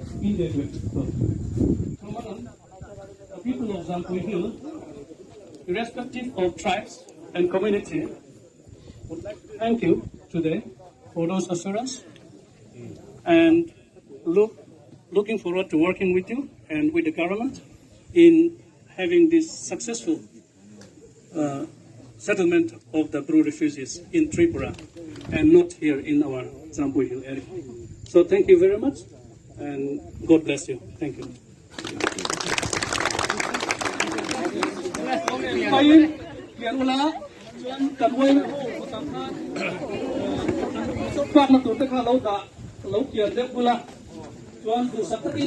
The people of Jampui Hill, irrespective of tribes and community, would like to thank you today for those assurance and look, looking forward to working with you and with the government in having this successful settlement of the Bru refugees in Tripura and not here in our Jampui Hill area. So thank you very much and God bless you. Thank you.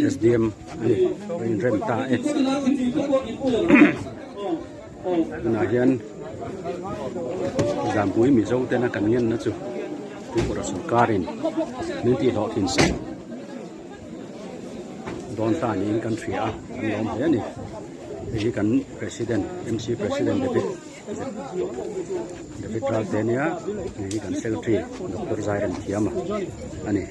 SDM a ni a inrem ta e tunah hian Zampui Mizo tena kan ngenna chu Tripura sawrkarin min tihhlawh thin sak dawn ta niin kan hria a kan lawm hle a ni hei hi kan President MC President David David Ralte ania hei hi kan Secretary Doctor Zairemthiama a ni.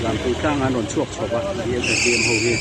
Zan pui tlang an rawn chhuak chho a DMSDM ho hi.